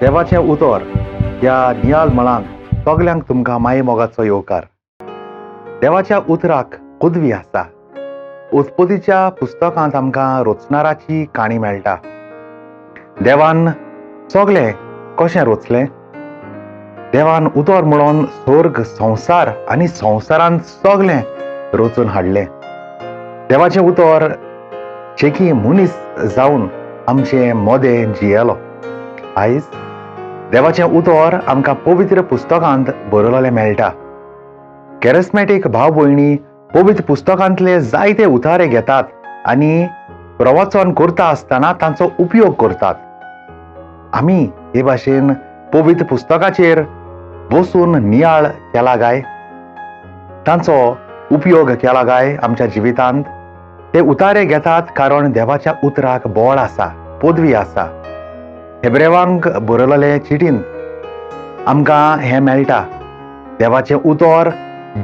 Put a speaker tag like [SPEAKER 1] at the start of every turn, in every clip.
[SPEAKER 1] देवाचें उतर ह्या नियाळ मळांत सगल्यांक तुमकां माये मोगाचो येवकार. देवाच्या उतराक पदवी आसा. उत्पत्तीच्या पुस्तकांत आमकां रचणाराची काणी मेळटा. देवान सगलें कशें रचलें? देवान उतर म्हणून स्वर्ग, संवसार आनी संवसारांत सगलें रचून हाडलें. देवाचें उतर शेकी मनीस जावन आमचे मदें जियेलो. आयज देवाचें उतर आमकां पवित्र पुस्तकांत बरयलें मेळटा. कॅरिस्मॅटीक भाव भयणी पवित्र पुस्तकांतले जायते उतारे घेतात आनी प्रवचन करता आसतना तांचो उपयोग करतात. आमी हे भाशेन पवित्र पुस्तकाचेर बसून नियाळ केला काय? तांचो उपयोग केला काय आमच्या जिवितांत? ते उतारे घेतात कारण देवाच्या उतराक बळ आसा, पदवी आसा. हेब्रेवांक बरयलेले चिटीन आमकां हें मेळटा. देवाचें उतर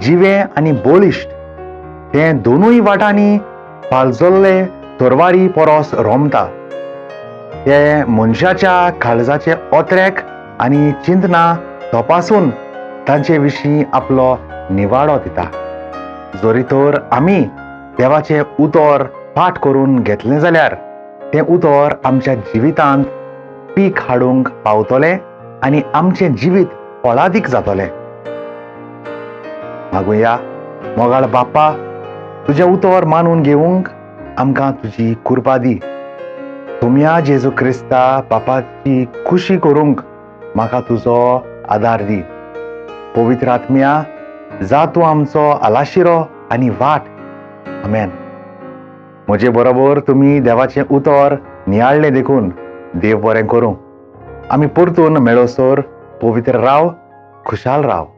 [SPEAKER 1] जिवें आनी बळिश्ट, तें दोनूय वाटांनी पालजल्ले तरवारी परस रोमता. ते मनशाच्या काळजाचे ओत्रेक आनी चिंतना तपासून तांचे विशीं आपलो निवाडो दिता. जरी तर आमी देवाचें उतर पाठ करून घेतलें जाल्यार तें उतर आमच्या जिवितांत पीक हाडूंक पावतलें आनी आमचें जिवीत फळादीक जातलें. मागुया, मोगाळ बाप्पा, तुजें उतर मानून घेवंक आमकां तुजी कृपा दी. तुमया जेजू क्रिस्ता बापाची खुशी करूंक म्हाका तुजो आदार दी. पवित्र आत्म्या, जा तूं आमचो आलाशिरो आनी वाट. आमेन. म्हजे बरोबर तुमी देवाचें उतर नियाळ्ळें देखून देव बरें करूं. आमी परतून मेळोसर पवित्र राव, खुशाल राव.